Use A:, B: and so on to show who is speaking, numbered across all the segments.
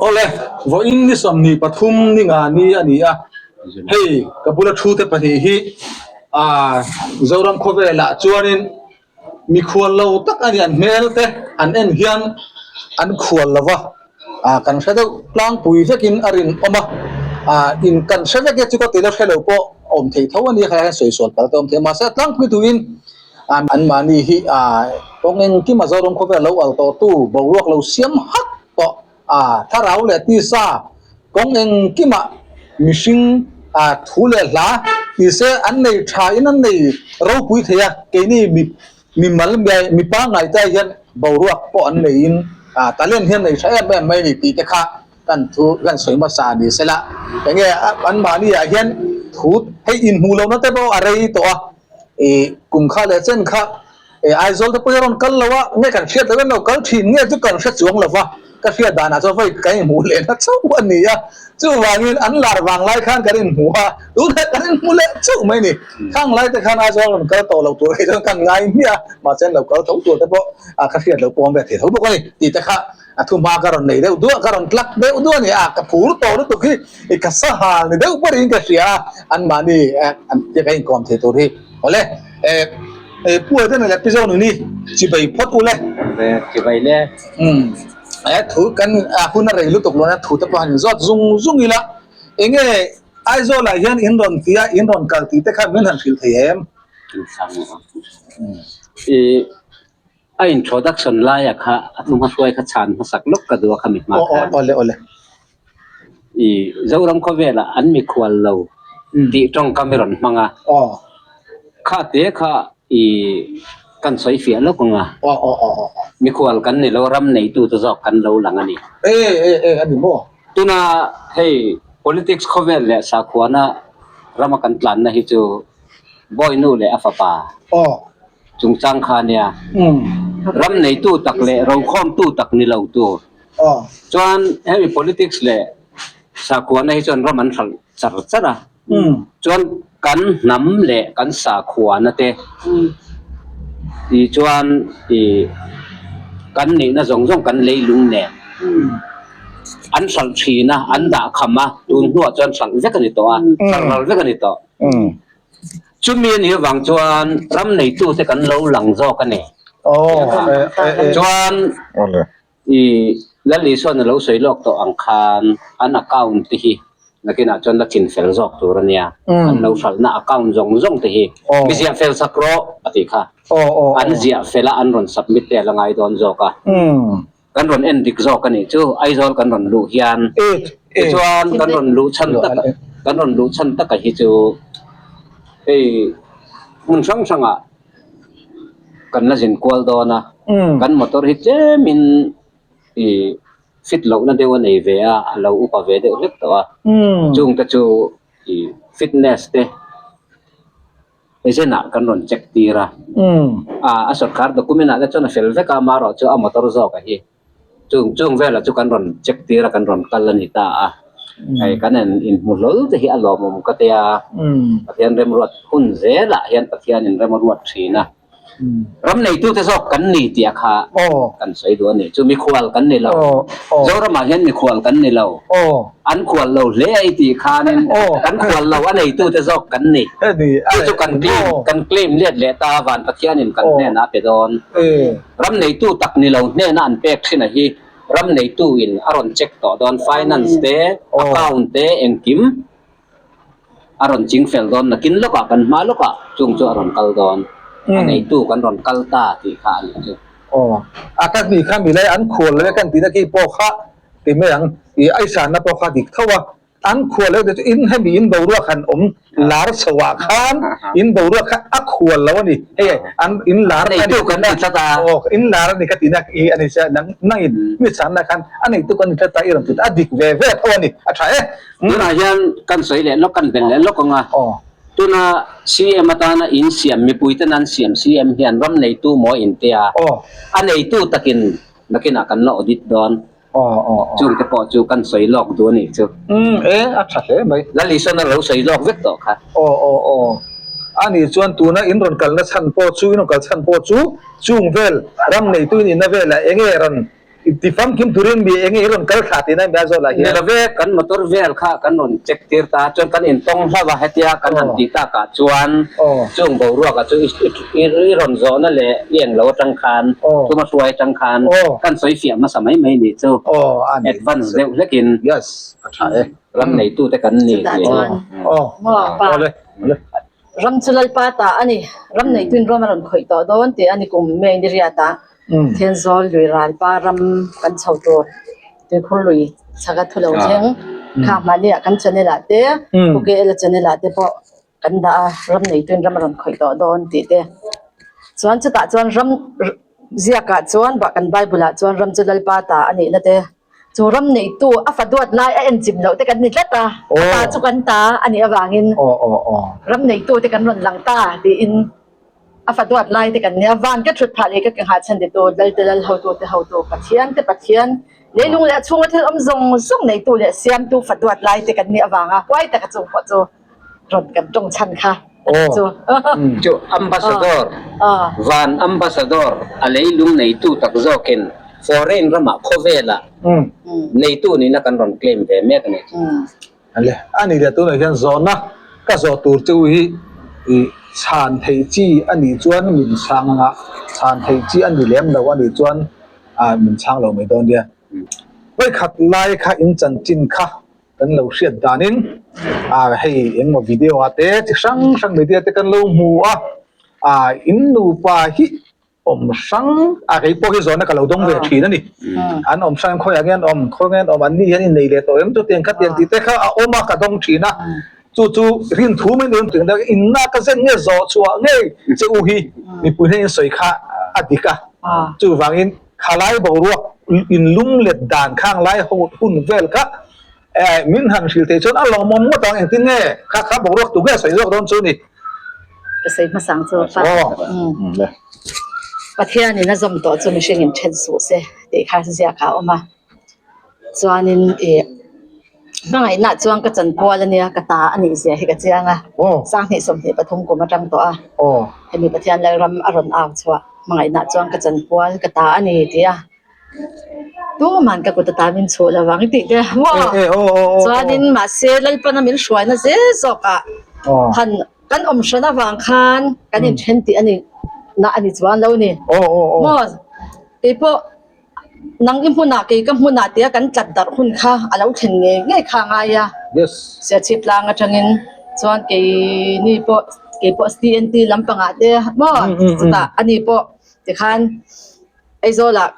A: Awle, vawiin ni 23 ni nga ni a ni a, hei ka bula thu te pahnih hi ah Zoram khawvelah chuanin mikhual lo tak a ni an hmel te an en hian an khual lo va ah kan hre deuh tlangpui vekin a rinawm a, ah in kan hre vek e chu ka ti la hre lo pawh awm thei tho a ni a, khaia hian sawi sual palh te awm thei a mahse a tlangpui tuin Anmahni hi kawng engkima Zoram khawvel lo al tawhtu boruak lo siam hak tawh a, thlarau leh tisa kawng engkima mihring thu leh hla tise an nei tha in an nei ropui thei a, keini mi mimal mi pangngai te ah hian boruak pawh an neiin talent hi an nei tha em em mai a ni tih te kha kan thu kan sawi hmasa ni sela enge anmahni ah hian thu hei inhmuh lohna te pawh a rei tawh a. Ih kum kha leh chen kha eh Aizawl te pawh hi a rawn kal lo a, nge kan hriat loh em lo kal thin nge chu kan hre chuang lo va, ka hriat danah chuan vawi kan inhmuh leh na chauh a ni a, chuvangin an lar vang lai khan kan inhmu a, tunah kan inhmu leh chauh mai a ni. Khang lai te khan Aizawl a rawn kal tawh lo tur hi chuan kan ngai hmiah a, mahse an lo kal tho tur te pawh ka hriat loh pawh awm ve thei tho bawk a ni tih te kha a thuhma ka rawn nei deuh duah, ka rawn tlak deuh duah a ni a, ka phur tawh lutuk hi i ka sahal ni deuh pawhin ka hria a, anmahni an tia ka inkawm thei tur hi. Awle, eh eh Pu Eden leh Pi Zonuni chibai phawt u le.
B: Chibai le.
A: Umm, eh thu kan hun a rei lutuk lo nia thu te pawh han inzawt zung zung ila, enge Aizawl ah hian in rawn ti a, in rawn kal tih te kha min han hrilh thei em?
B: I A introduction laia kha a hnung a hruai kha chhan hmasak lawk ka duh a kha mi hma khan.
A: Awle awle.
B: I Zoram khawvelah an mikhual lo tih tawngkam i rawn hmang a. Kha te kha i kan sawi fiah lawk ang a. Mikhual kan ni lo ram neitu te zawk kan lo lang a ni.
A: E e e a ni maw?
B: Tuna hei politics khawvel leh sakhuana rama kan tlanna hi chu Bawinu leh a fapa. Chungchang kha nia. Ram neitu tak leh rokhawmtu tak ni lo tur. Chuan hemi politics leh sakhuana hi chuan ram an hralh char char a. Chuan kan hnam leh kan sakhuana te tih chuan ih kan nihna zawng zawng kan leilung nen an hralh thin a, an dah kham a, tun hnuah chuan hralh vek a ni tawh a, hralh ral vek a ni tawh. Chumi a nih avang chuan ram neitute kan lo lang zawk a ni. Chuan i Lal Isuan a lo sawi lawk tawh ang khan an account te hi nakinah chuan la chin fel zawk tur a nia. An lo hralhna account zawng zawng te hi mi ziah fel sak rawh a tih kha. An ziah fel a an rawn submit te a la ngai dawn zawk a. Kan rawn en dik zawk a nih chu Aizawl kan rawn luh hian tichuan kan rawn luh chhan tak kan rawn luh chhan taka hi chu hei hmun hrang hrangah kan la zin kual dawn a kan motor hi tlemin ih fit lohna deuh a nei ve a a lo upa ve deuh hlek tawh a chungte chu ih fitness te. Agent ah kan rawn check tir a, a sorkar document ah te chuan a fel vek a, amaherawh chu a motor zawk a hi chung chung velah chu kan rawn check tir a kan rawn kal a ni ta a, hei kan en inhmu hlawl te hi a lawmawm ka tia, Pathian remruat hun zelah hian Pathian in rem a ruat thin a. Ram neitute zawk kan ni tih a kha kan sawi duh a ni. Chu mikhual kan ni lo. Zoramah hian mikhual kan ni lo. An khual lo hle a i tih khanin kan khual lo a neitute zawk kan ni. Chu chu kan claim kan claim let leh ta van Pathianin kan hnenah a pe dawn. Ram neitu tak ni lo hnena an pek thin a hi ram neitu in a rawn check tawh dawn finance te account te engkim. A rawn ching fel dawn nakin lawkah kan hma lawkah chung chu a rawn kal dawn. A neitu kan rawn kal ta tih kha a nih chu.
A: Aw, a ka hnih kha milai an khual leh kan tihna khi pawh kha ti mai ang, ih a i sanna pawh kha dik tho a, an khual leh chu in hemi in boruak han awm lar chho ah khan in boruak kha a khual lo a ni, hei an in lar a ni.
B: Neitu kan ti tlat a.
A: Aw, in lar a ni ka tihna hi a ni sia, nang nangin mi sanna khan a neitu kan ni tlat a i rawn ti ta, a dik ve ve tho a ni, a tha e.
B: Tunah hian kan sawi leh lawk, kan bel leh lawk ang a. Tuna CM atana in siam, mipuiten an siam CM hian ram neitu maw in tia, a neitu takin nakinah kan la audit dawn. Chungte pawh chu kan sawi lawk duh a nih chu.
A: E, a tha hle mai.
B: Lal Isona lo sawi lawk vek tawh kha.
A: Aw, aw, aw. A nih chuan tuna in rawn kalna chhan pawh chu, in rawn kal chhan pawh chu chung vel ram neitu in inna velah enge rawn. Ti famkim turin mi enge i rawn kal thla tihna emaw a zawh lah hian.
B: Ni love, kan motor vel kha kan rawn check tir ta chuan kan intawng hlauh a, hetia kan han tih takah chuan chung boruakah chu i rawn zawhna leh i englo atang khan, tuma hruai atang khan kan sawi fiah hmasa mai mai nih chu advance deuh hlekin ram neitute kan ni tih.
C: Ram chu Lalpa ta a ni, ram neituin ram a rawn khawih tawh dawn tih a ni kum May ni riatah. Thenzawl lui ralpa ram kan chho tur tuikhur lui chhaka thu lo thleng kha mahni ah kan channel ah te Pu KL channel ah te pawh kan dah a ram neituin ram a rawn khawih tawh dawn tih te chuan chutah chuan ram ziak ah chuan bah kan bible ah chuan ram chu Lalpa ta a nih na te chu ram neitu a fa duat lai a enchim loh te kan ni tlat a a ta chu kan ta a nih avangin ram neitu te kan rawn lang ta tiin. A fa duat lai te kan nia, van ka thut phah leh ka ke nghahchhan titu Lalte Lal hotute hotu Pathian te Pathian, leilung leh a chhunga thil awm zawng zawng neitu leh siamtu fa duat lai te kan nih avanga huai taka chung pawh chu rawn kan tawng chhan kha a ni chu.
B: Chu Ambassador, van Ambassador, a leilung neitu tak zawkin foreign ramah khawvelah neitu nihna kan rawn claim ve mek a ni chu.
A: Ale, a ni leh tunah hian zawhna ka zawh tur che u hi i chhan theih chi a nih chuan min chhang anga, chhan theih chi a ni lem lo a nih chuan ah min chhang lo mai dawn nia. Vawikhat lai kha in chanchin kha kan lo hriat danin ah hei engmaw video ah te chi hrang hrang media te kan lo hmu a, ah in nupa hi awm hrang a kei pawh hi zawhna ka lo dawng ve thin a ni an awm hrang khawiah nge an awm khawi nge an awm an ni hian innei leh tawh em chutiang khatiang tih te kha a awm a ka dawng thin a chu chu rin thu mai ni awm tih inna ka zen nge zawh chhuah ngei che u hi mipui hian in sawi kha a dik a chuvangin khalai boruak inlum let dan khang lai hun vel kha Min han hrilh theih chuan a lawmawm ngawt ang, engtin nge kha kha boruak tu nge sawi zawk dawn chu ni?
C: Ka sawi hmasang chu pa. Pathianin a zawm tawh chu mihring in then suh se tih kha ziak ah a awm a. Chuanin ih hmangaihna chuan ka chanpual a nia, ka ta a nih zia hi ka chiang a. Sanghnih 23 kum atang tawh a. Hemi Pathian Lalram a rawn au chhuah hmangaihna chuan ka chanpual ka ta a ni tih a. Tuman ka kut ata min chhuh lo ang tih te maw? Chuanin mahse Lalpana min hruaina zel zawkah han kan awm hran avang khan kan inthen tih a ni na a ni chuan lo ni maw? Keipawh nang i hmunah kei ka hmunah tia kan tlat darh hun kha a lo thlen ngei ngei kha a ngai a. Siachhip tlang atangin chuan keini pawh keipawh TNT lampangah te maw chutah ani pawh tikhan. Aizawlah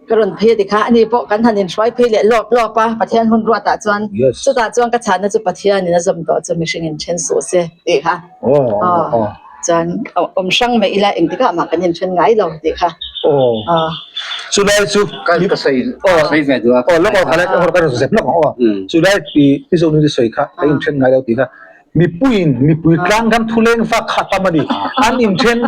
C: ka rawn phei a ti kha, ani pawh kan han inhruai phei leh lawp lawp a, Pathian hun ruatah chuan chutah chuan ka chhanna chu Pathianin a zawm tawh chu mihring in then suh se tih kha aw chuan awm hrang mai ila engtikah mah kan inthen ngai lo tih kha aw.
A: Chulai chu
B: ka sawi sawi ve duh a.
A: Aw lawk aw khalai ka rawn zep lawk ang aw. Chulai ti i zawhnu te sawi kha ka inthen ngai lo tih kha. Mipuiin mipui tlang kan thuleng fak kha tam a ni. An inthen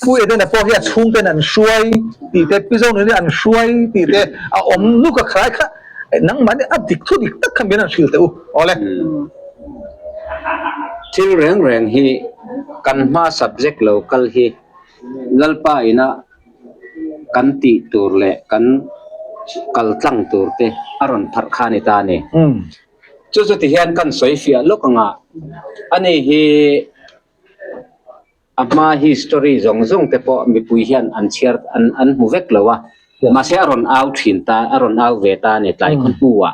A: Pu Edena pawh hi a chhungten an hruai tih te, Pi Zonuni an hruai tih te a awm nuk a khalai kha nangmahni a dik thu dik tak kha min an hrilh teh u. Awle.
B: Thil reng reng hi kan hma subject lo kal hi Lalpa ina kan tih tur leh kan kal tlang tur te a rawn pharh kha a ni ta a ni. Chu chu ti hian kan sawi fiah lawk ang a, ani hi a hma history zawng zawng te pawh mipui hian an chhiar an an hmu vek lo a, mahse a rawn au thin ta a rawn au ve ta a ni tlai khaw hnuah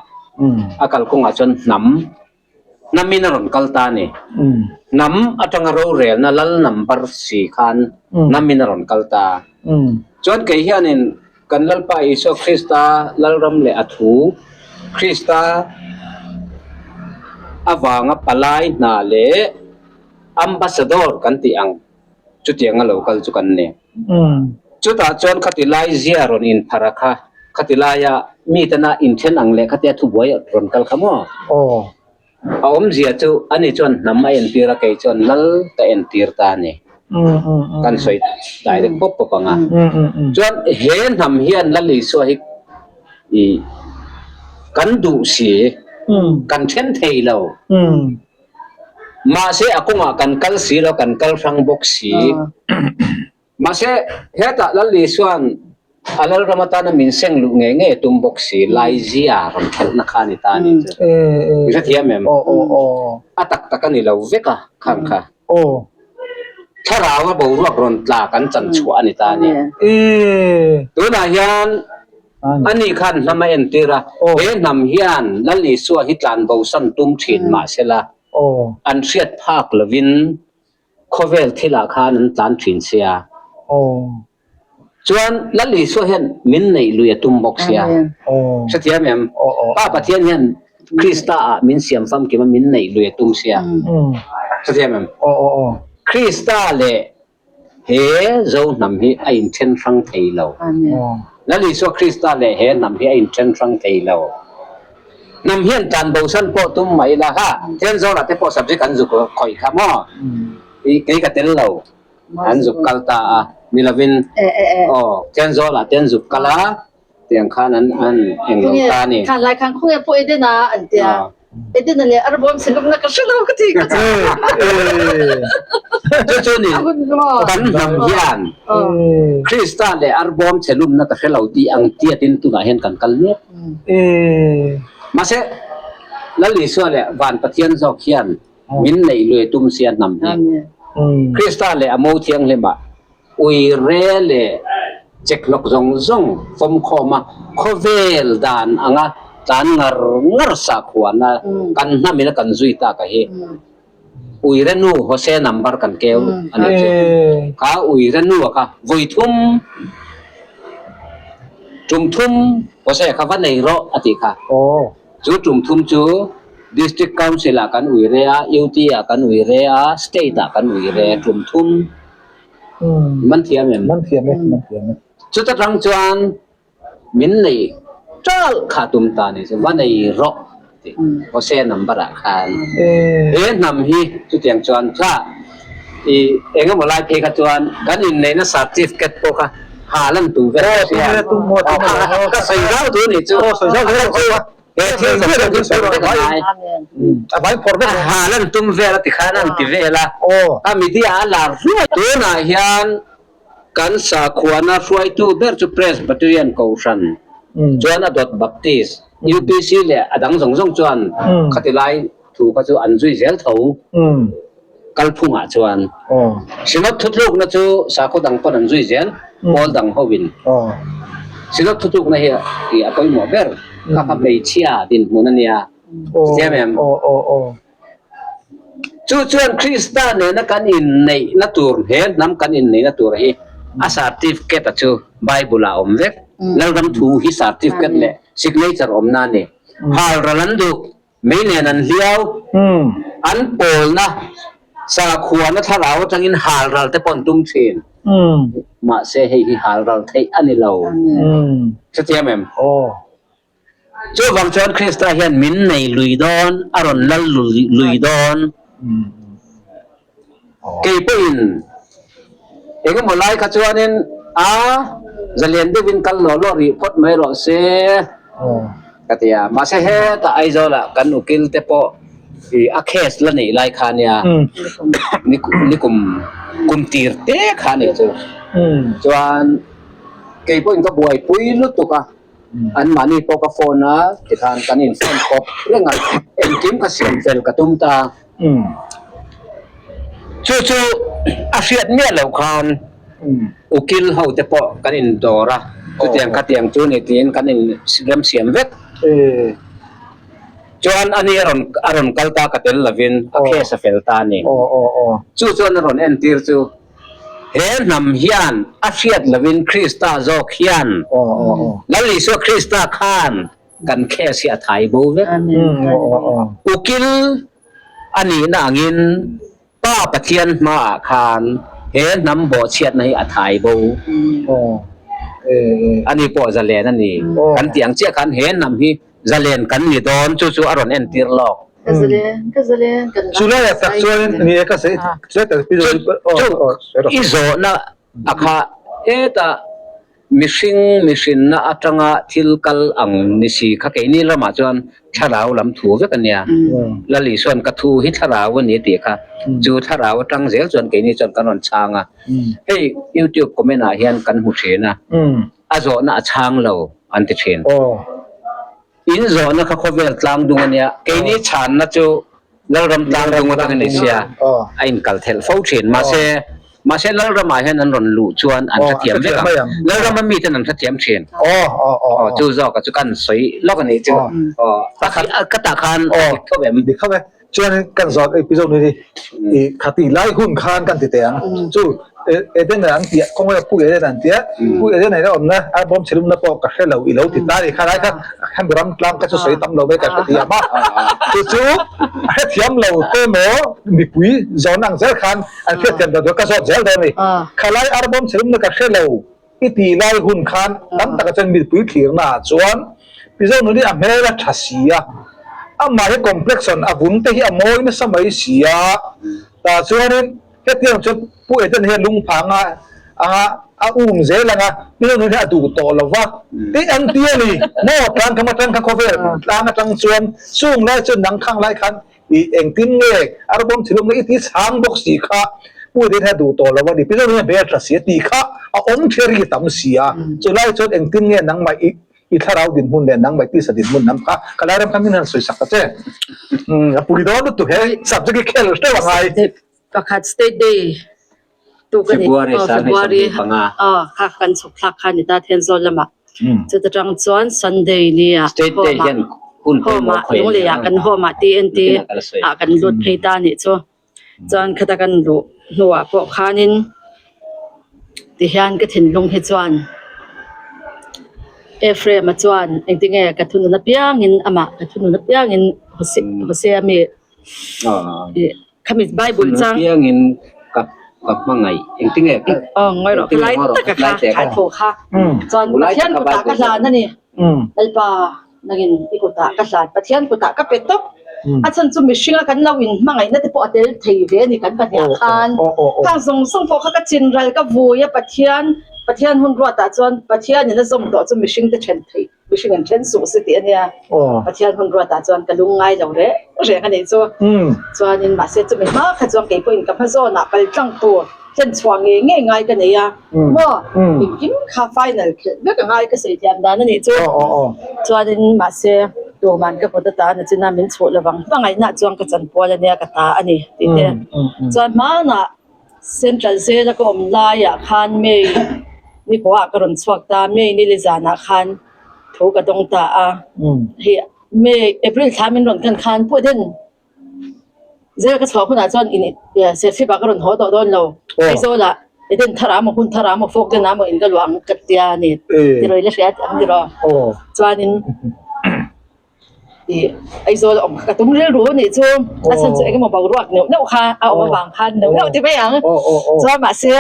B: a kalkawngah chuan hnam hnamin a rawn kal ta a ni. Hnam atanga rorelna lal number si khan hnamin a rawn kal ta. Chuan kei hianin Kan Lalpa Isua Krista Lalram leh a thu, Krista avanga palai hna leh Ambassador kan tih ang chutianga lo kal chu kan ni. Chutah chuan khati lai zia rawn inphar a kha, khati laia mitena inthen ang leh khatia thubuai rawn kal kha maw? A awmzia chu ani chuan hnam a entir a, kei chuan lal ka entir ta a ni. Kan sawi direct pawp pawp ang a. Chuan he hnam hian Lal Isua hi i kan duh si, kan then thei lo. Mahse a kawngah kan kal si lo, kan kal hrang bawk si. Mahse hetah Lal Isua'n. A Lalram atana min seng luh ngei ngei a tum bawk si, Laizia rawn khelhna kha a ni ta a nih chu. I hrethiam em? A tak tak a ni lo vek a khang kha. Thlarau a boruak rawn tla kan chan chhuah a ni ta a ni. Tunah hian ani khan hnam a entir a, he hnam hian Lal Isua hi tlan bosan tum thin mahsela an hriat phak lovin khawvel thilah khan an tlan thin sia. Chuan Lal Isua hian min neih lui a tum bawk sia. Hrethiam em? Pa Pathian hian Krista ah min siam famkim a min neih lui a tum sia. Hrethiam em? Krista leh he Zo hnam hi a inthen hrang thei lo. Lal Isua Krista leh he hnam hi a inthen hrang thei lo. Hnam hian tlan bosan pawh tum mah ila ha, Thenzawl ah te pawh subject an zuk khawih kha maw? Kei ka tel lo. An zuk kal ta a, ni lovin aw Thenzawl ah te an zuk kal a, tiang khan an an eng lo ta a ni.
C: Khan lai khan khawnge pawh Eden a an tia, Eden a leh Arbawm silawmna ka hre lo ka ti ka chah.
B: Chu chu ni kan hnam hian Krista leh Arbawm chhelumna ka hre lo tih ang tiatin tunah hian kan kal mek. Mahse Lal Isua leh Van Pathian zawk hian Min neih lui tum sia hnam hi. Krista leh a mo thianghlimah ui re leh chekhlawk zawng zawng fawmkhawma khawvel dan anga tlan ngar ngar sakhuana kan hnamin a kan zui tak a hi. Ui re nu Hose number kan keu a nih chu. Kha ui re nu a kha vawi thum tum thum Hose kha va nei rawh a tih kha. Chu tum thum chu District Council ah kan ui re a, UT ah kan ui re a, State ah kan ui re tum thum. Man thiam em?
A: Man thiam e, man thiam e.
B: Chuta tang chuan min nei ṭalh kha tum ta ni chu, va nei rawh tih Hosea number ah khan. He hnam hi chutiang chuan tla i eng emaw lai phei kha chuan kan inneihna certificate pawh kha ha lan tum vel
A: ka hria.
B: Ka sawi zau tur ni chu. He thil zawng zawng hi sawi vek a ngai. A ha lan tum vel a ti khan an ti vel a. A media a lar hluai. Tunah hian kan sakhuana hruaitu ber chu Presbyterian Kohhran chuan a dawt Baptist, UPC leh a dang zawng zawng chuan khati lai thu kha chu an zui zel tho. Kalphungah chuan Synod thutlukna chu sakhaw dang pawn an zui zel, pawl dang hoin. Synod thutlukna hi a pawimawh ber, kha kha hmeichhia dinhmun a nia. Siam em? Chu chuan Krista nena kan inneihna tur, he hnam kan inneihna tur hi a certificate a chu Bible ah a awm vek. Lalram thu hi certificate leh signature awmna a ni. Halral an duh. Mei nen an hliau, an pawlna sakhuana thlarau atangin halral te pawh an tum thin. Mahse hei hi halral theih a ni lo. Hrethiam em? Chuvang chuan Krista hian min nei lui dawn, a rawn lal lui dawn. Kei pawhin engemaw lai kha chuanin a zalian deuhin kal lawh lawh rih phawt mai rawh se ka ti a. Mahse hetah Aizawlah kan ukil te pawh ih a case la neih lai kha nia nikum kum tir te kha a nih chu. Chuan kei pawhin ka buaipui lutuk a. Anmahni pawh ka phone a tikhan kan in phone kawp reng a, engkim ka siam fel ka tum ta. Chu chu a hriat miah loh khan ukil ho te pawh kan in dawr a, chutiang khatiang chu ni tiin kan in remsiam vek. Chuan ani a rawn a rawn kal ta ka tel lovin a case a fel ta a ni. Chu chuan a rawn entir chu. He hnam hian a hriat lovin Krista zawk hian Lal Isua Krista khan kan case hi a thai bo vek. Ukil a nihna angin Pa Pathian hmaah khan he hnam bawhchhiatna hi a thai bo. Ani pawh zalen a ni. Kan tih ang chiah khan he hnam hi Zalen kan ni dawn chu chu a rawn entir lawk.
C: Ka zalen, ka zalen kan
A: Chu laiah tak chuan ni e ka sawi chu
B: chu i zawhna a kha hetah mihring mihrinna atanga thil kal ang ni si kha keini ramah chuan thlarau lam thu vek a nia. Lal Isuan ka thu hi thlarau a ni tih kha chu thlarau atang zel chuan keini chuan kan rawn chhang a. Hei youtube comment ah hian kan hmu thin a. A zawhna a chhang lo an ti thin. In zawhna kha khawvel tlang dung a nia, keini chhanna chu Lalram tlang dung atang a ni sia, a inkal thelh fo thin. Mahse, mahse Lalramah hian an rawn luh chuan an hrethiam vek ang. Lalrama miten an hrethiam thin. Aw, chu zawka chu kan sawi lawk a nih chu. Aw, ka tah khan a dik tho em?
A: Dik tho e. Chuan kan zawt ei pi zawk ni i khati lai hun khan kan ti teh ang. Chu Eden an tia khawngaih a pu Eden an tia pu Eden a awmna a bawm chhe lumna pawh ka hre lo i lo ti ta ni kha lai kha hemi ram tlang ka chu sawi tam lo mai ka hre thiam a. Chu chu a hrethiam lo te maw mipui zawn ang zel khan an hriatthiam dan tur ka zawt zel dawn a ni. Khalai arbawm chhe lumna ka hre lo I tih lai hun khan tam taka chuan mipui thlirna ah chuan Mizo nun hi a hmel a tha si a, amah hi complexion a vun te hi a mawi nasa mai si a, tah chuanin hetiang chuan Pu Eden hian lungphang a anga a um zel anga Mizo nun hi a duh tawh lo va tih an ti a ni maw tlang kham atang kha khawvel tlang atang chuan chung lai chuan nang khang lai khan I engtin nge a rawbawm thilawm nge i ti chhang bawk si kha Pu Eden hian a duh tawh lo a ni, Pi Zorin hian hmel tha si a tih kha a awm thei ri tam si a, chulai chuan engtin nge nangmah i i thlarau dinhmun leh nangmah i tisa dinhmun lam kha ka Lairam kha min han sawi sak ta che. A pui dawn lutuk he subject hi khel hreuh a ngai.
C: Pakhat State Day tu ka ni
B: February
C: aw
B: sang hei
C: February
B: 25.
C: aw kha kan chhuk thlak kha ni ta Thenzawl lamah chuta tang chuan Sunday ni ah
B: State Day
C: home ah
B: hian hun
C: home
B: pawimawh
C: ah
B: khawih a
C: Lunglei
B: nia
C: ah kan home ah TNT
B: nakinah ka la sawi.
C: ah kan lut phei ta nih chu chuan khata kan luh hnuah pawh khanin tihian ka thinlung hi chuan Ephraim-a chuan engtinge ka thunun apiangin amah ka thunun apiangin Hosea mi Khami Bible chang.
B: Piangin ka ka hmangaih engtinge ka
C: Aw ngawi rawh khalai taka kha kha thu kha chuan Pathian kutah ka hlan a ni Lalpa nangin i kutah ka hlan Pathian kutah ka pe tawp a chhan chu mihringa kan lo in hmangaihna te pawh a tel thei ve a ni kan pahniah khan khang zawng zawng pawh kha ka chin ral ka vui a Pathian Pathian hun ruatah chuan Pathianin a zawm tawh chu mihring te then theih Mihring an then suh si tih a nia. Pathian hun ruatah chuan ka lung ngai lo reng reng a nih chu. Chuanin mahse chumi hma kha chuan kei pawhin ka hma zawnah kal tlang tur thlen chhuah ngei ngei ngai ka nei a. Maw? Engkim kha final khelh vek a ngai ka sawi thiam dan a nih chu. Chuanin mahse tuman ka kut atan a chin a min chhuh lovang hmangaihna chuan ka chanpual a nia ka ta a ni tih te. Chuan hmanah Central Jail a ka awm laiah khan May ni pawhah ka rawn chhuak ta, May ni lizanah khan thu ka dawng ta a, hei May, April thla min rawn kan khan pawh den Jail ka chhuah hunah chuan in Serchhip ah ka rawn haw tawh dawn lo, Aizawlah Eden thar ah maw hun thar ah maw Falkland ah maw in ka luah ang ka tia a ni, tiraw i la hria ang tiraw? Chuanin. Ih Aizawl a awm kha ka tum rilru a nih chu a chhan chu engemaw boruak neuh neuh kha a awm avang khan neuh neuh ti mai ang chuan mahse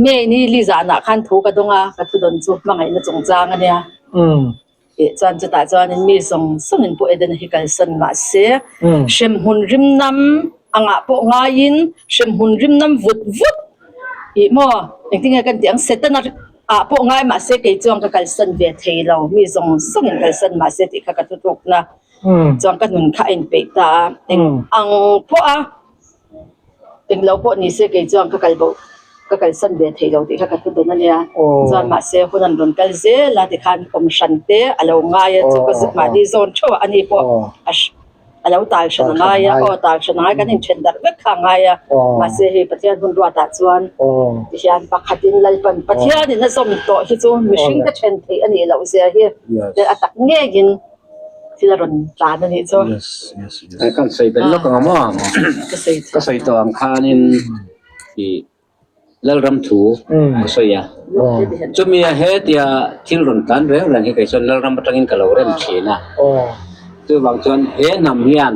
C: May ni li zanah khan thu ka dawng a ka thu dawn chu hmangaihna chungchang a nia tih chuan chutah chuanin mi zawng zawngin pawh Edena hi kalsan mahse hremhmun rimnam angah pawh ngaiin hremhmun rimnam vut vut ih maw engtin nge kan tih ang Setana ah pawh ngai mahse kei chuan ka kalsan ve thei lo mi zawng zawngin kalsan mahse tih kha ka thutlukna chuan ka nun kha a inpeih ta a eng ang pawh a englo pawh ni se kei chuan ka kal bo ka kalsan ve thei lo tih kha ka thu dawn a nia chuan mahse hun an rawn kal zel a tikhan awm hran te a lo ngai a chu ka mahni zawn theuh a ani pawh a A lo tal hran a ngai a, aw tal hran a ngai, kan inthen darh vek kha a ngai a, mahse hei Pathian hun ruatah chuan tihian pakhatin Lalpan Pathianin a zawm tawh hi chu mihring te then theih a nih loh zia hi a tak ngeiin thil a rawn tlan a nih chu.
B: Kan sawi belh lawk ang maw? Ka sawi tawh ang khanin ih Lalram thu ka sawi a, chumi a hetia thil rawn tlan reng reng hi kei chuan Lalram atangin ka lo rem thin a. Chuvang chuan he hnam hian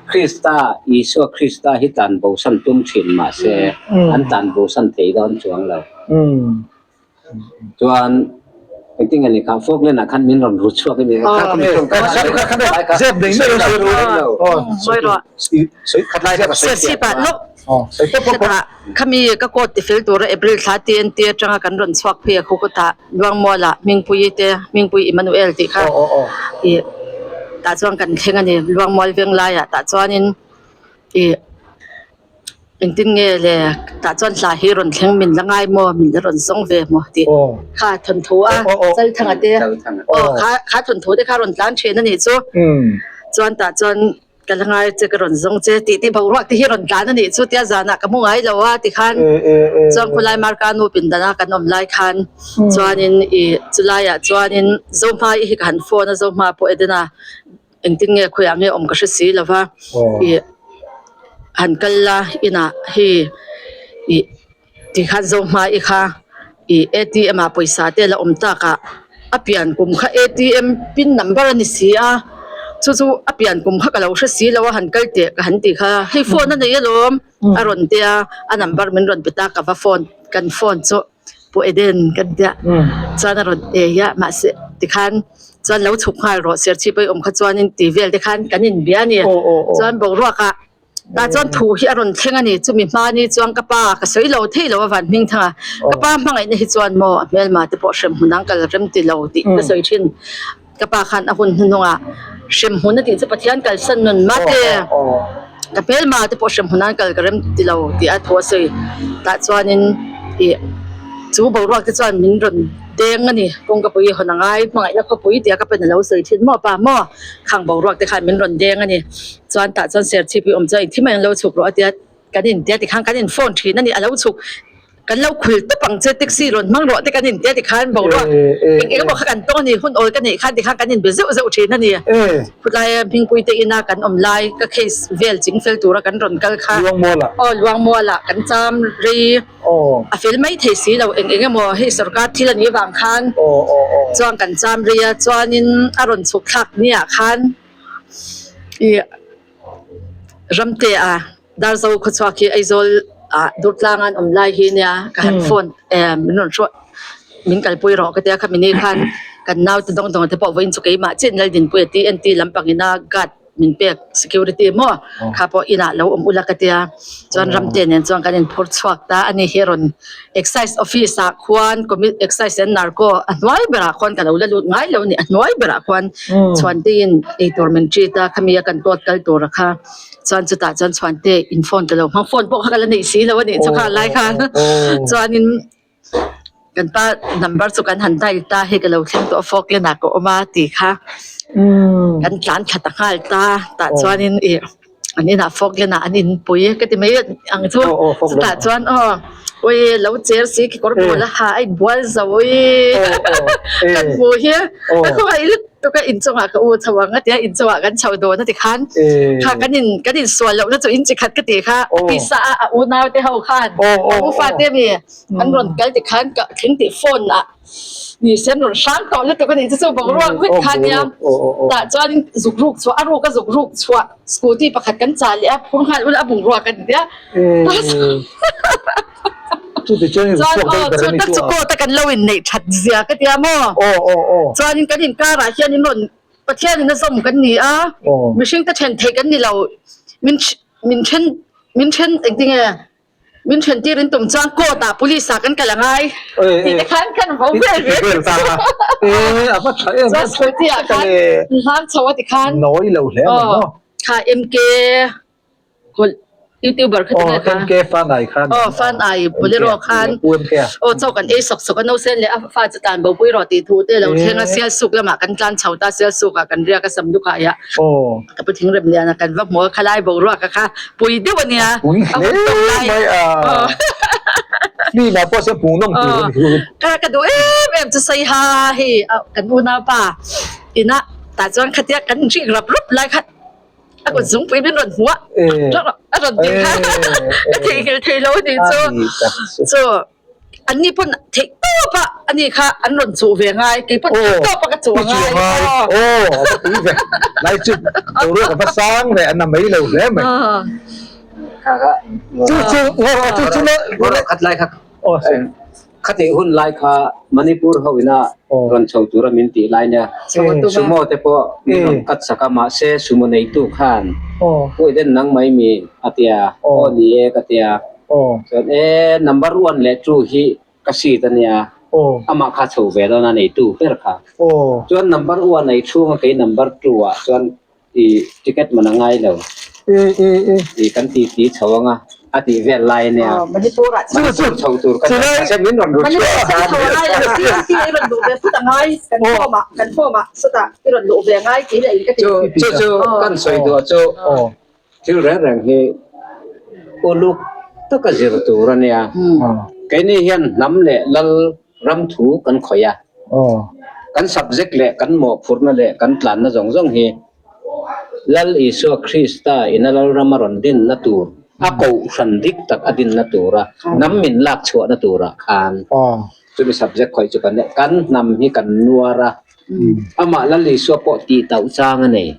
B: Krista, Isua Krista hi tlan bosan tum thin mahse an tlan bosan thei dawn chuang lo. Chuan engtin nge ni kha Falkland ah khan min rawn ru chhuak i ni kha ka mi ṭawng ka
A: Zep nei mai lo
C: Serchhip ah lawk hetah khami ka coat ti fel tura April thla TNT atanga kan rawn chhuak phei a khu kutah Luangmual ah Hmingpuii te Hmingpui Emmanuel tih kha ih tah chuan kan thleng a ni Luangmual veng laiah tah chuanin ih. Engtin nge le tah chuan hla hi rawn thleng min la ngai maw min la rawn zawng ve maw tih kha thawnthu a Chalthanga te aw kha kha thawnthu te kha rawn tlan thin a nih chu chuan tah chuan ka la ngai che ka rawn zawng che tih tih boruak te hi rawn tlan a nih chu tia zanah ka hmu ngai lo a tikhan chuan khawlai marka nu pindan a kan awm lai khan chuanin ih chulaiah chuanin Zohma i hi ka han phone a Zohma pawh Edena Engtin nge khawiah nge awm ka hre si lo va, ih han kal la inah hei ih tikhan Zohma i kha ih atm ah pawisa te la awm tak ah a pian kum kha atm pin number a ni si a, chu chu a pian kum kha ka lo hre si lo a han kal teh ka han ti kha hei phone a nei alawm a rawn tia a number min rawn pe ta ka va phone kan phone chu. Pu Eden kan tia chuan a rawn ei a mahse tikhan chuan lo chhuk nghal rawh serchhip a i awm kha chuanin tih vel te khan kan inbia a ni chuan boruak ah tah chuan thu hi a rawn thleng a ni chumi hmani chuan ka pa ka sawi lo thei lo a van hming thang a ka pa hmangaihna hi chuan maw a hmelma te pawh hremhmun ang kal rem ti lo tih ka sawi thin ka pa khan a hun hnuhnung ah hremhmun a tih chu Pathian kalsan nun mate ka hmelma te pawh hremhmun an kal ka rem ti lo tih a thu a sawi tah chuanin ih chu boruak te chuan min rawn deng a ni kawngkapui hawn a ngai hmangaihna khawpui tia ka pen a lo sawi thin maw pa maw khang boruak te khan min rawn deng a ni chuan tah chuan serchhip hi awm chuan engthim a englo chhuk rawh a tia kan intia tikhan kan in phone thin a ni a lo chhuk. Kan lo khul tawp ang che taxi rawn hmang rawh te kan intia tikhan boruak eng eng emaw kha kan tawng a ni hun awl ka neih khan tikhan kan inbe zeuh zeuh thin a ni. Khawtlai Hmingpui te ina kan awm lai ka case vel ching fel tura kan rawn kal kha aw Luangmualah kan cham rei a fel mai thei si lo eng eng emaw hei sorkar thil a nih vang khan chuan kan cham rei a chuanin a rawn chhuk thlak niah khan ih Ramte a Darzo khawchhuak hi Aizawl ah Durtlang an awm lai hi nia ka han phone eh min rawn hruai min kalpui rawh ka tia khami ni khan kan naute dawng dawng te pawh vawiin chu keimah chiah Laldinpuia TNT lampang ina guard min pek security maw kha pawh inah lo awm ula ka tia chuan Ramte nen chuan kan inphur chhuak ta a ni hi rawn Excise office ah khuan Excise and Narco a hnuai berah khuan ka lo la lut ngai lo a ni a hnuai berah khuan Chhuantein eitur min treat a khami a kan kawt kal tur a kha. Chuan chutah chuan chhuante in phone ka lo hmang phone pawh kha ka la neih si lo a nih chu kha lai khan chuanin kan pa number chu kan han dial ta hei ka lo thleng tawh a Falkland ah ka awm a tih kha kan tlan thla ta nghal ta tah chuanin ih an inah Falkland ah an inpui ka ti mai ang chu chutah chuan aw ui lo cher si kekawr pawl a ha a inbual zo ui kan hmuh hi ka khawngaih lutuk. Tuka inchungah ka u chho ang a tia inchungah kan chho dawn a ti khan kha kan in kan insual lohna chu in chi khat ka ti kha a tisa a a unau te ho khan a u fate mi an rawn kal ti khan ka thleng tih phone ah ni se an rawn hrang tawh lutuk a nih chu chu boruak vek kha nia tah chuan zuk ruk chhuah a ruk a zuk ruk chhuah scooty pakhat kan chah leh a phur nghal ula a bungrua kan tia.
A: Chuan
C: aw chu tak chu court a kan lo inneih that zia ka tia maw? Chuanin kan inkarah hian in rawn Pathianin a zawm kan ni a, mihring te then theih kan ni lo, min min then min then engtinge min then tir in tum chuan court ah police ah kan kal a ngai tih te khan kan vo vel ve
A: vel ta a.
C: Chuan scooty ah khan hlang chho a ti khan kha MK Youtuber kha tinge kha.
A: MK fan ai khan.
C: Aw fan ai bolero khan. Aw chaw kan ei sawk sawk a no sen leh a fa chu tlan bo pui rawh tih thu te lo thleng a sial suk lamah kan tlan chho ta sial suk ah kan riak a sam luk ah ia ka pu thing rem lian a kan va hmu a khalai boruak a kha pui deuh a nia.
A: Pui hle mai a. Mi mah pawh se hmuh nawm tur a ni.
C: Ka ka duh em em chu Saiha hei kan unaupa ina tah chuan khatia kan rik rap rap lai kha A kut zungpui min rawn hmuh a, a rawn ti kha ka theihnghilh thei lo a ni chu. Chu an ni pawn theih tawp a ani kha an rawn chuh ve ngai, kei pawn theih tawp a ka chuh a ngai.
A: Aw a va tui ve, lai chu boruak a va sang ve, a na mai lo hle mai. Chu chu chu chu
B: khat lai kha Khatih hun lai kha Manipur ho ina rawn chho tura min tih lai nia Sumo te pawh min rawn cut sak a mahse Sumo neitu khan Pu Eden nang mai mi a tia aw ni e ka tia chuan e number one leh two hi ka seat a nia amah kha chho ve dawn a neitu ber kha chuan number one ei chhunga kei number two ah chuan i ticket man a ngai lo i kan ti ti chho anga. A tih vel lai ania.
C: Manipur ah
B: Manipur chho tur ka nia. Mahse min rawn rut chhuah
C: a. Manipur chho a ngai lo. CMT i rawn luh ve phut a ngai. Kan form ah kan form ah sawtah i rawn luh ve a ngai tih leh in ka ti.
B: Chu chu kan sawi duh chu thil reng reng hi uluk taka zir tur a nia. Keini hian hnam leh lal ram thu kan khawih a. Kan subject leh kan mawhphurhna leh kan tlanna zawng zawng hi Lal Isua Krista ina Lalram a rawn dinna tur, a kohhran dik tak a dinna tura hnam min lak chhuahna turah khan chumi subject khawih chu kan kan hnam hi kan nuar a, amah Lal Isua pawh tihtauh chang a nei.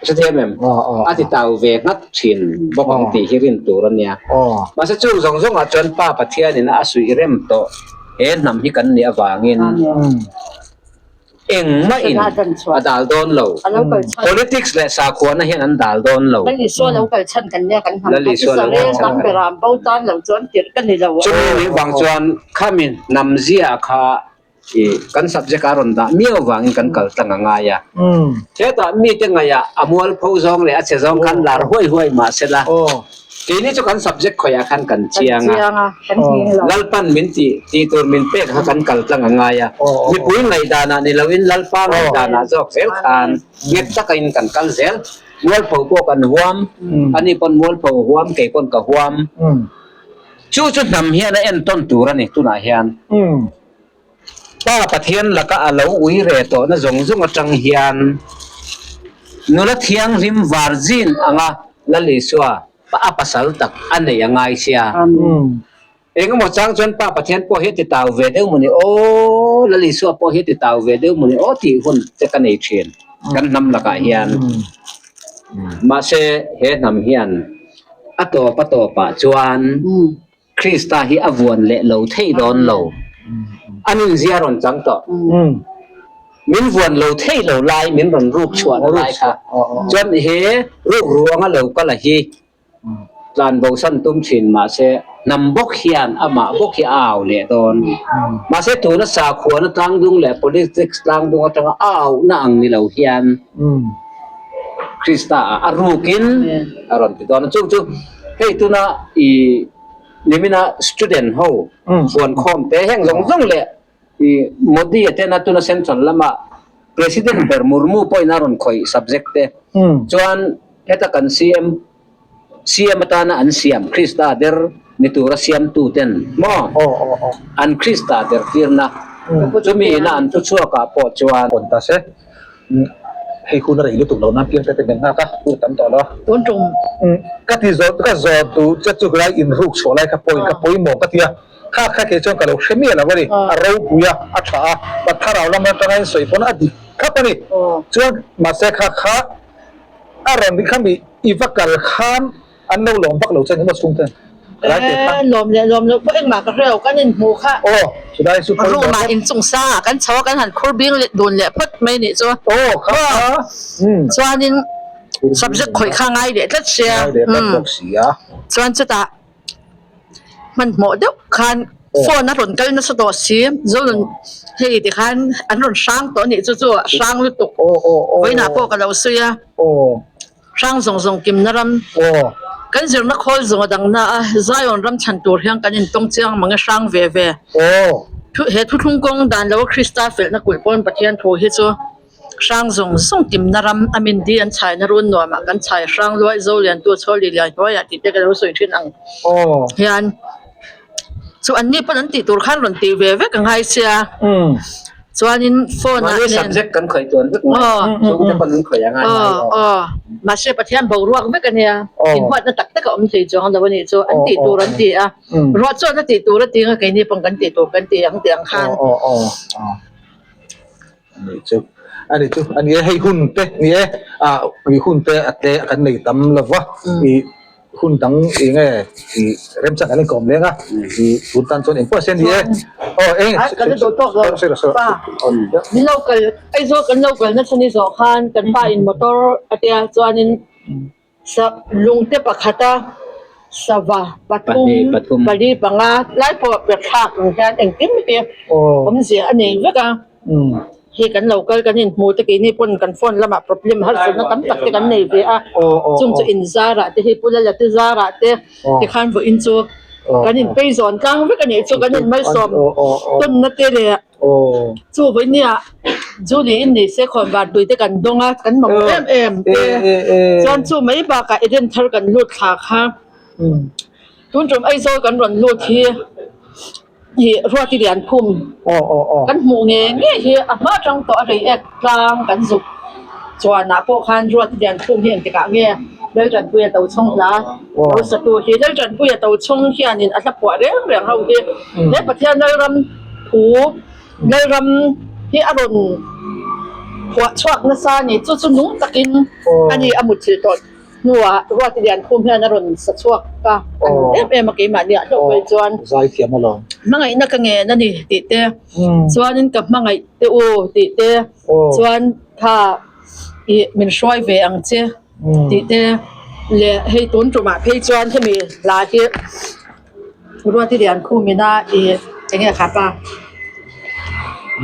B: Hrethiam em? A titau ve nghat thin bawk ang tih hi rin tur a nia. Mahse chung zawng zawngah chuan Pa Pathianin a suih rem tawh he hnam hi kan nih avangin Engmah in a dal dawn lo. Politics leh sakhuana hian an dal dawn lo.
C: Lal Isua lo kal chhan kan nia kan hnam kha Israel hnam beram bo tan lo chuan tirh ka ni lo.
B: Chumi nih vang chuan khami hnam zia kha i kan subject a rawn dah miau vangin kan kal tlang a ngai a. Hetah mite ngaihah a mualpho zawng leh a chhe zawng khan lar huai huai mah sela. Keini chu kan subject khawiah khan kan chiang a, Lalpan min tih tih tur min pek kha kan kal tlang a ngai a, mipui ngaihdanah ni loin Lalpa ngaihdanah zawk zel khan nghet takin kan kal zel. Mualpho pawh kan huam, ani pawn mualpho a huam, kei pawn ka huam. Chu chu hnam hian a entawn tur a ni tunah hian. Pa Pathian laka a lo ui re tawhna zawng zawng atang hian nula thianghlim virgin anga Lal Isua a pasal tak a nei a ngai sia. Engemaw chang chuan Pa Pathian pawh hi a ti tau ve deuh mawni aw, Lal Isua pawh hi a ti tau ve deuh mawni aw tih hun te ka nei thin kan hnam lakah hian. Mahse he hnam hian a tawp a tawpah chuan Krista hi a vuan leh lo thei dawn lo. A nunzia a rawn chang tawh. Min vuan lo thei lo lai, min rawn ruk chhuahna lai kha chuan he ruk ruanga lo kal a hi tlan bosan tum thin mahse hnam bawk hian amah bawk hi a au leh dawn. Mahse tuna sakhuana tlangdung leh politics tlangdung atanga a auhna ang ni lo hian Krista ah a rukin a rawn ti dawn a. Chung chu Hei tuna i nimina student ho huan khawm te heng zawng zawng leh i Modi a tena tuna central lama President ber Murmu pawhin a rawn khawih subject te chuan heta kan CM CM atana an siam Krista der ni tura siamtu ten maw an Krista der tirna chumi ina an thuchhuak ah pawh chuan
A: Kawn ta se. Hei hun a rei lutuk lo nan piang te te men nghak a, hun a tam tawh lo a.
C: Tun tum.
A: Ka ti zawh ka zawh duh che chu lai in ruk chhuah lai kha pawhin ka pawimawh ka ti a, kha kha kei chuan ka lo hre miah lo a ni, a ropui a, a tha a, but thlarau lam atanga in sawi pawn a dik khap a ni. Chuan mahse kha kha a rawn khami i va kal khan An lo lawm vak lo che ni maw chhungte? Lai te kha.
C: Ee lawm leh lawm loh pawh engmah ka hre lo kan inhmuh kha.
A: Aw chulai chu pawimawh
C: Room ah inchung sang ah kan chho a kan han khur bing leh dun leh phawt mai nih chu.
A: Aw kha kha.
C: Chuanin subject khawih kha ngai leh tlat sia.
A: Ngai leh tlat bawk sia.
C: Chuan chutah hmanhmawh deuh khan phone a rawn kal nasa tawh si Zonun hei tikhan an rawn hrang tawh anih chu chu a hrang lutuk. Vawiinah pawh ka lo sawi a. Hrang zawng zawng kimna ram kan zirna khawl zawng a dangna a, Zion ram chhan tur hian kan intawng chiang mang e hrang ve ve. He thuthlung kawng dan lo a Krista felhna kulh pawn Pathian thu hi chu hrang zawng zawng kimna ram a min di an chhaina run nuamah kan chhai hrang luai zo liantu chhawli lian hnuaiah tih te ka lo sawi thin ang hian chu anni pawn an tih tur khan rawn tih ve vek a ngai sia. Chuanin phone ah
B: Mahni
C: nen
B: subject kan khawih tuan vek mai.
C: Aw.
B: Chhungte pawn an khawih a ngai ngai
C: Aw aw. Mahse Pathian boruak vek a nia. Inhuatna tak tak a awm thei chuang lo a nih chu. An tih tur an ti a. Ruah chuan a tih tur a ti ang a keini pawn kan tih tur kan ti ang tih ang khan.
A: Aw aw aw. Ani chu ani chu a ni e hei hun te ni e ah ui hun te a tle kan nei tam lo va i Hun dang eng nge i remchang kan inkawm leng a, i tun tan chuan engpawh a se ni e. Aw eng
C: Ai kan la duh tawk lo pa min lo kal Aizawl kan lo kal nasa ni zawh khan kan pa in motor a tia chuanin sa lungte pakhata sava pathum pali panga lai pawh pe thlak ang hian engkim hi awmzia a nei vek a.
D: Hei kan lo kal kan inhmu te keini pawn kan phone lamah problem harsatna tam tak te kan nei ve a, chung chu inzarah te hei Pu Lala te zarah te tikhan vawiin chu kan inpei zawn tlang vek a nih chu kan inmalsawm tawnna te leh chu vawinia Julie in nei se khawnvar tui te kan dawng a kan mamawh em em te chuan chu mai bakah Eden thar kan lut thla kha tun tum Aizawl kan rawn lut hi. Ih Ruati Liankhum kan hmuh nge nge hi a hma atang tawh a rei ek tlang kan zuk chuanah pawh khan Ruati Liankhum hi engtikah nge Laltanpuia Tochhawng hla lo satu hi Laltanpuia Tochhawng hianin a hla phuah reng reng ho hi he Pathian Lalram thu Lalram hi a rawn phuah chhuak nasa a ni chu chu nung takin a ni a mutthilh tawh. Hnuah Ruati Liankhum hian a rawn sa chhuak a, an em em a keimahni ah hlauh mai chuan
A: Zaithiam alawm.
D: Hmangaihna ka ngen a ni tih te, chuanin ka hmangaih te u tih te, chuan kha ih min hruai ve ang che tih te leh hei tun tumah phei chuan hemi hla hi Ruati Liankhum ina ih eng nge kha pa?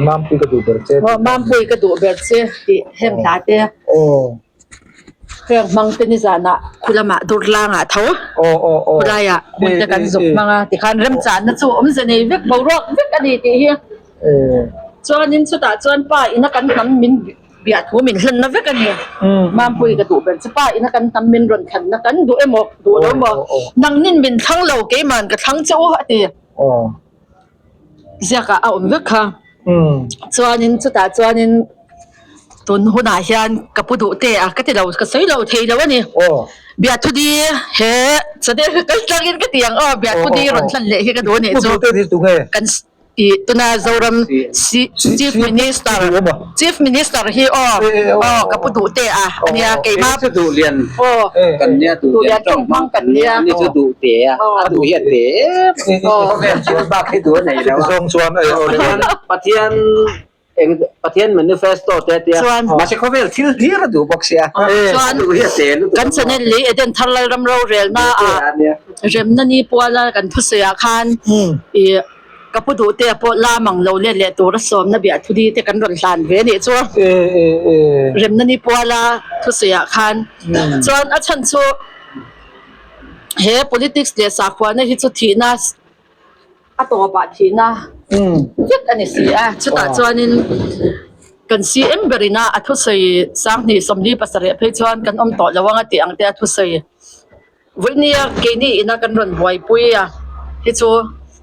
A: Mampui ka duh ber che.
D: Aw Mampui ka duh ber che tih heng hla te. Heng hmang te nizanah khu lamah Durtlangah tho khulaiah hmun te kan zuk hmang a tikhan remchanna chu awmze nei vek boruak vek a ni tih hi chuanin chutah chuan pa ina kan hnam min biah thu min hlanna vek a ni Mampui ka duh ber chu pa ina kan hnam min rawn thlanna kan duh emaw duh lo emaw nangnin min thlang lo keiman ka thlang che u a ti. Ziakah a awm vek kha. Chuanin chutah chuanin tun hunah hian ka pu duh te a ka ti lo ka sawi lo thei lo a ni. Biathudi he channel hi kal tlangin ka ti ang aw Biathudi rawn hlan leh hi ka duh a nih chu. Kan ih tuna Zoram Chief Minister Chief Minister hi aw aw ka pu duh te a ania keimah aw duhlian tawng hmang kan nia.
B: Khawvel thil bak hi duh a nei lo a. Pathian eng Pathian manifesto te a tia mahse khawvel thil hlir a duh bawk sia.
D: Chuan kan channel lei Eden thar Lalram rorelna ah remna ni puala kan thusawi ah khan ih Ka pu duh te pawh la mang lo let leh tura sawmna biah thudi te kan rawn hlan ve anih chu. Remna ni puala thusawi ah khan chuan a chhan chu he politics leh sakhuana hi chu thihna a tawpah thihna vek a ni si a. Chutah chuanin kan CM berina a thusawi 2027 phei chuan kan awm tawh lo ang a tih ang te a thusawi. Vawinia keini ina kan rawn buaipui a hi chu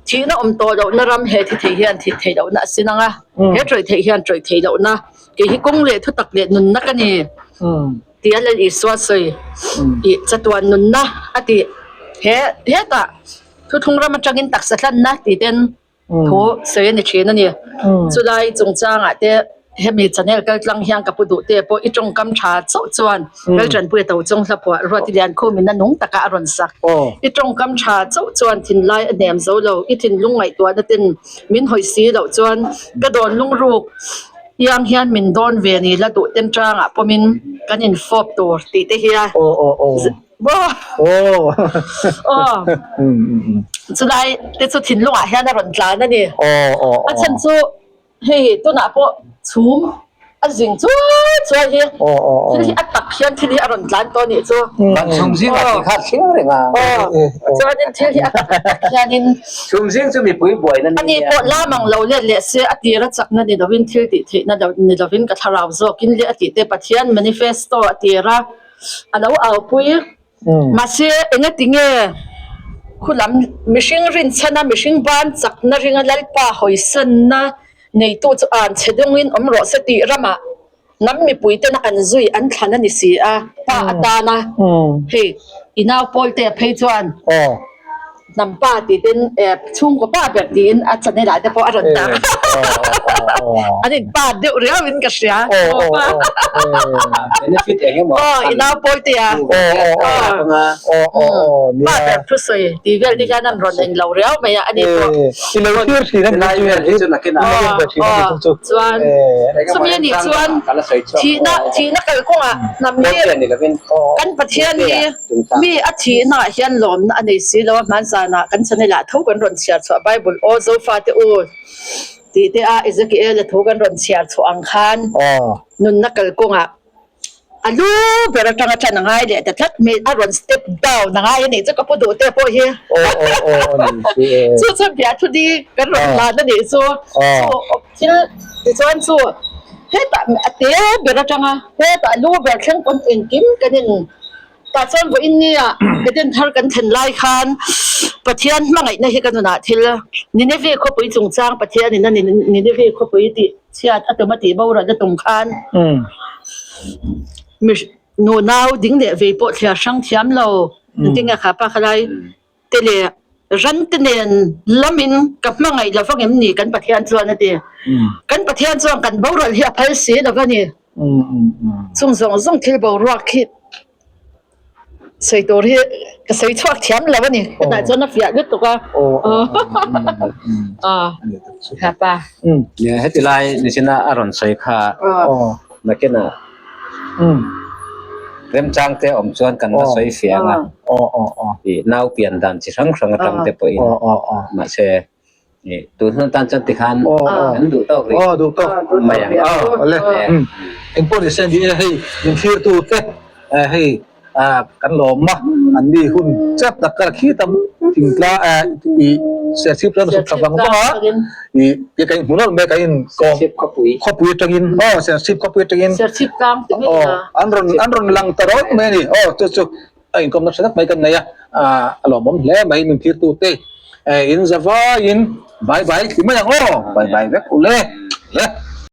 D: thihna awm tawh lohna ram he thi thei hian thih theih lohna a sin ang a, he tawih theih hian tawih theih lohna kei hi kawng leh thutak leh nunna ka ni tih a Lal Isua sawi ih chatuan nunna a tih he hetah thuthlung ram atangin taksa hlanna tih ten thu sawi a ni thin a ni. Chulai chungchangah te hemi channel kal tlang hian ka pu duh te pawh i tawngkam tha chauh chuan Laltanpuia to chung hla phuah Ruati Liankhum in a nung taka a rawn sak. I tawngkam tha chauh chuan thinlai a hnem zo lo, i thinlung ngaihtuahna ten min hawi si loh chuan ka dawn lungruk iang hian min dawn ve ni la duh ten tangah pawmin kan infawp tur tih te hi a. Chulai te chu thinlungah hian a rawn tlan a ni. A chhan chu hei tunah pawh chhum a zing chuai chuai hi thil hi a tak hian thil hi a rawn tlan tawh a nih chu.
B: Chhum zingah tih kha a thleng reng a.
D: Chuanin thil hi a tak tak hianin
B: Chhum zing chu mipui buaina
D: ni nia. Ani pawh lam ang lo let leh se a tira chakna ni lovin thil tih theihna ni lovin ka thlarau zawkin leh a tih te Pathian manifesto a tira A lo aupui. Mahse, engati nge khulam mihring rinchhana mihring ban chakna ringa Lalpa hawisanna neitu chu an chhe dawngin awm rawh se tih ramah hnam mipui tena an zui an thlan a ni si a, pa atana hei i nau Pawlte phei chuan Hnam pa tih ten chhungkaw pa ber tiin a channel ah te pawh a rawn tar an in pa deuh riau in ka hria
B: Benefit eng emaw
D: aw i nau pawl te a pa ber thu sawi tih vel te hian an rawn eng lo riau mai a ani pawh
A: i lo thlir thin a
B: Lai vel hi chu nakin ah
D: chuan chumi anih chuan thihna thihna kalkawngah hnam hi kan Pathian hi Mi a thihnaah hian lawmna a nei si lo a, hmanzanah kan channel ah tho kan rawn chhiar chhuah Bible aw Zofate u.
C: Tih te a Ezekiel-a thu kan rawn chhiar chhuah ang khan nunna kalkawngah a lu ber atanga ṭan a ngai leh ta tlat mai, a rawn step down a ngai a nih chu ka pu duh te pawh hi. Chu chu biathu di kan rawn hlan a nih chu. Chu thil tichuan chu hetah a te ber atanga hetah lu ber thleng pawn engkim kan in Tah chuan vawiin nia Eden thar kan thlen lai khan Pathian hmangaihna hi ka nunah thil Nineveh khawpui chungchang Pathianin a Nineveh khawpui tih chhiat a tum a tih boral a tum khan mi nunau ding leh vei pawh thliar hrang thiam lo engtin nge kha pa khalai te leh ran te nen lamin ka hmangaih lo vang em ni kan Pathian chuan a ti. Kan Pathian chuan kan boral hi a phal si lo va ni. Chung zawng zawng thil boruak hi sawi tur hi ka sawi chhuak thiam lo a ni. Hetah chuan a fiah lutuk a. Hapa.
B: Heti lai nichina a rawn sawi kha nakinah remchang te awm chuan kan la sawi fiah ang a. Nau pian dan chi hrang hrang atang te pawhin mahse Tun hun tan chuan tikhan an duh tawk rih.
A: Aw duh tawk
B: mai ang.
A: Aw ale. Engpawh ni se ni e hei min thlir tu te hei kan lawm a an ni hun chep tak kar khi tam thingtla i serchhip chuan a suk tha vang vang a i ti ka in hmu nawlh mai ka in kawm khawpui atangin aw serchhip khawpui atangin
D: serchhip tlang ti mai
A: an rawn an rawn lang ta rawt mai a ni aw chu chu A inkawmna tha tak mai kan nei a, a lawmawm hle mai min thirtute in zavaiin bye bye ti mai ang aw, bye bye vek ule.